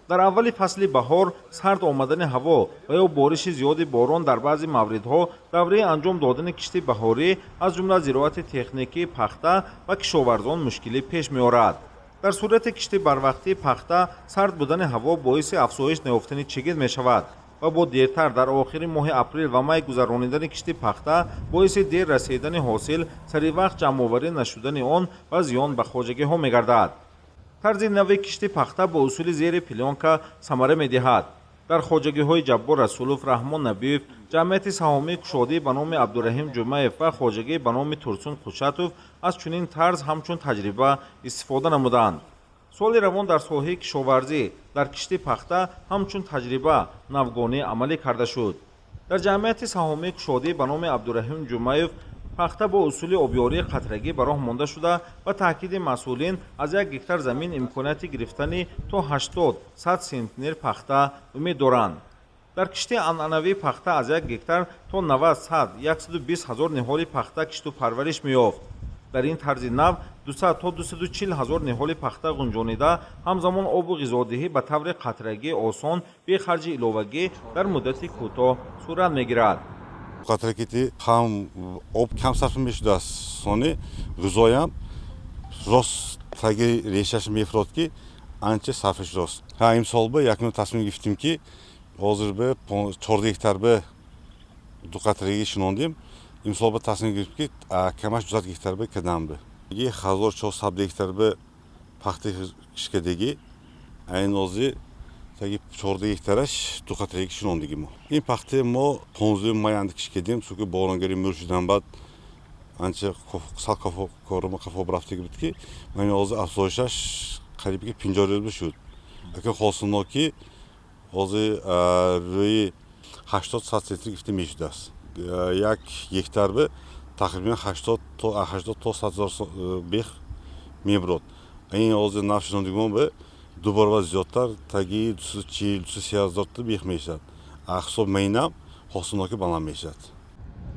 Дар аввали фасли баҳор сард омадани ҳаво ва ё бориши зиёди борон дар баъзе мавридҳо давраи анҷом додани кишти баҳорӣ, аз ҷумла зироати техникии пахта, ба кишоварзон мушкилӣ пеш меорад. Дар сурати кишти барвақтии пахта сард будани ҳаво боиси афзоиш наёфтани чигит мешавад ва бо дертар, дар охири моҳи апрел ва май гузаронидани кишти пахта боиси дер расидани ҳосил, сари вақт ҷамъоварӣ нашудани он ва зиён ба хоҷагиҳо мегардад. Тарзи нави кишти пахта бо усули зери плёнка самара медиҳад. Дар хоҷагиҳои Ҷаббор Расулов, Раҳмон Набиев, ҷамъияти саҳомии кушодӣ ба номи Абдураҳим Ҷумаев ва хоҷагӣ ба номи Турсун Хушатов аз чунин тарз ҳамчун таҷриба истифода намуданд. Соли равон дар соҳаи кишоварзӣ дар кишти пахта ҳамчун таҷриба навгонӣ амалӣ карда шуд. Дар ҷамъияти саҳомии кушодӣ ба номи Абдураҳим Ҷумаев пахта бо усули обёрии қатрагӣ ба роҳ монда шуда, ба таъкиди масъулин, аз 1 гектар замин имконияти гирифтани то 80-100 сентнер пахта умед доранд. Дар кишти анъанавии пахта аз 1 гектар то 90, 100, 120 ҳазор ниҳоли пахта кишту парвариш меёфт. Дар ин тарзи нав 200 то 240 ҳазор ниҳоли пахта ғунҷонида, ҳамзамон обу ғизодиҳӣ ба таври қатрагӣ осон, бехарҷи иловагӣ, дар муддати кӯтоҳ сурат мегирад. Қатракити ҳам об кам сарф мешудааст, сони ғизоям рост таги решаш мефурод, ки анча сарфаш рост. Ҳа, имсол ба якум тасмим гирифтем, ки ҳозир ба 14 гектар ба ду қатрагӣ шинондем. Имсол ба тасмим гирифтем, ки камаш 200 гектар ба кадам ба 1400 гектар ба пахта кишкадагӣ. Айн ҳозир таги 14 гектараш ду қатрагӣ шинондагӣ. Мо ин пахтаи мо 15 май анд киш кардем, чунки боронгарӣ мур шудан баъд анча сал корма қафо рафтагӣ буд, ки ман ҳозир афзоишаш қариб ки 50 рӯз шуд. Акун ҳосилнокӣ ҳозир рӯи 80-100 сентнер гирифта мешудааст. 1 гектар ба тақрибан 80 то 100 ҳазор бех мебурод. Ин ҳозир нав шинондагимон ба ду баробар зиёдтар, таги 240, 230 ҳазорта бех мешавад. Ҳисоб майнам ҳосилнокӣ баланд мешавад.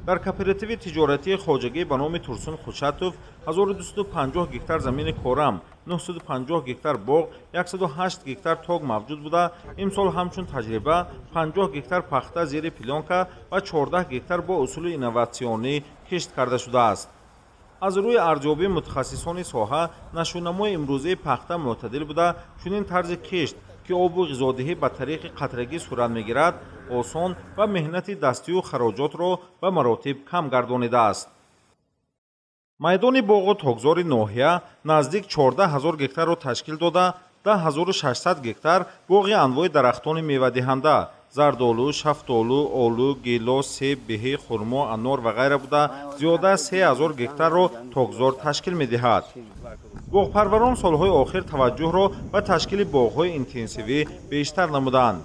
Дар кооперативи тиҷоратии хоҷагӣ ба номи Турсун Хушатов 1250 гектар замини корам, 950 гектар боғ, 108 гектар ток мавҷуд буда, имсол ҳамчун таҷриба 50 гектар пахта зери плёнка ва 14 гектар бо усули инноватсионӣ кишт карда шудааст. Аз рӯи арзёбии мутахассисони соҳа, нашъунамои имрӯзаи пахта мӯътадил буда, чунин тарзи кишт, ки обу ғизодиҳӣ ба тариқи қатрагӣ сурат мегирад, осон ва меҳнати дастию хароҷотро ба маротиб кам гардонидааст. Майдони боғу токзори ноҳия наздик 14 ҳазор гектарро ташкил дода, 10 600 гектар боғи анвои дарахтони мевадиҳанда: зардолу, шафтолу, олу, гелос, себ, беҳӣ, хурмо, анор ва ғайра буда, зиёда аз 3000 гектарро токзор ташкил медиҳад. Боғпарварон солҳои охир таваҷҷӯҳро ба ташкили боғҳои интенсивӣ бештар намуданд.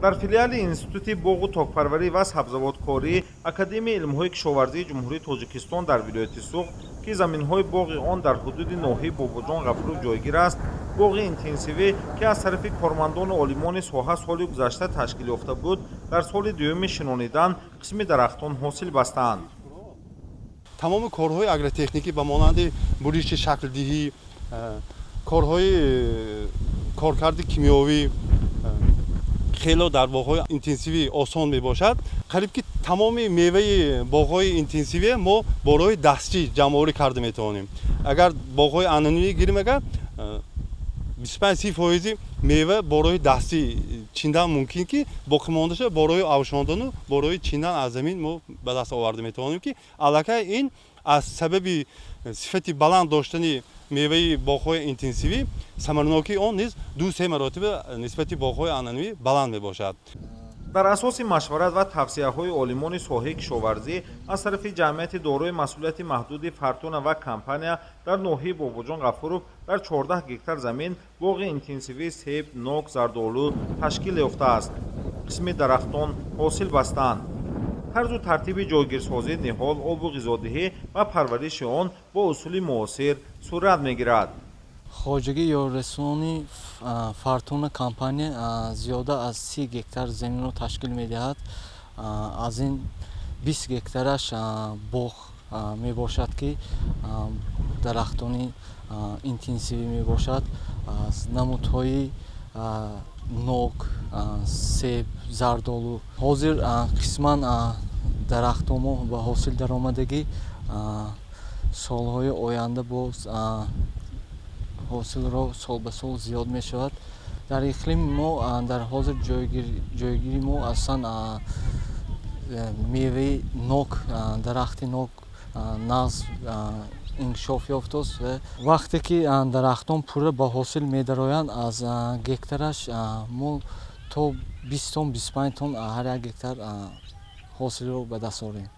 Дар филиали Институти боғу токпарварӣ ва сабзавоткорӣ Академияи илмҳои кишоварзии Ҷумҳурии Тоҷикистон дар вилояти Суғд, ки заминҳои боғи он дар ҳудуди ноҳияи Бобоҷон Ғафуров ҷойгир аст, боғи интенсивӣ, ки аз тарафи кормандону олимони соҳа соли гузашта ташкил ёфта буд, дар соли дуюми шинонидан қисми дарахтон ҳосил бастаанд. Тамоми корҳои агротехникӣ ба монанди буриши шаклдиҳӣ, корҳои коркарди кимиёвӣ хело дар боғҳои интенсивӣ осон мебошад. Қариб ки тамоми меваи боғҳои интенсивӣ мо бо роҳи дастӣ ҷамъоварӣ карда метавонем. Агар боғҳои анъанавӣ гирем, агар 25-30 фоизи мева бо роҳи дастӣ чиндан мумкин, ки боқимондаша бо роҳи авшондану бо роҳи чиндан аз замин мо ба даст оварда метавонем, ки аллакай ин аз сабаби сифати баланд доштани меваи боғҳои интенсивӣ самарнокии он низ 2-3 маротиба нисбати боғҳои анъанавӣ баланд мебошад. Дар асоси машварат ва тавсияҳои олимони соҳаи кишоварзӣ аз тарафи ҷамъияти дорои масъулияти маҳдуди «Фартуна» ва компания дар ноҳияи Бобоҷон Ғафуров дар 14 гектар замин боғи интенсивии себ, нок, зардолу ташкил ёфтааст. Қисми дарахтон ҳосил бастаанд. Тарзу тартиби ҷойгирсозии ниҳол, обу ғизодиҳӣ ва парвариши он бо усули муосир сурат мегирад. Хоҷагии ёрирасони «Фартуна» компания зиёда аз 30 гектар заминро ташкил медиҳад. Аз ин 20 гектараш боғ мебошад, ки дарахтони интенсивӣ мебошад, аз намудҳои Нок, себ, зардолу. Ҳозир қисман дарахтҳо мо ба ҳосил даромадагӣ. Солҳои оянда боз ҳосилро сол ба сол зиёд мешавад. Дар иқлими мо, дар ҳозир ҷойгири мо, аслан меваи нок, дарахти нок нағз инкишоф ёфтааст. Ва вақте ки дарахтон пурра ба ҳосил медароянд, аз гектараш мо то 20 тонн, 25 тонн ҳар як гектар ҳосилро ба даст орем.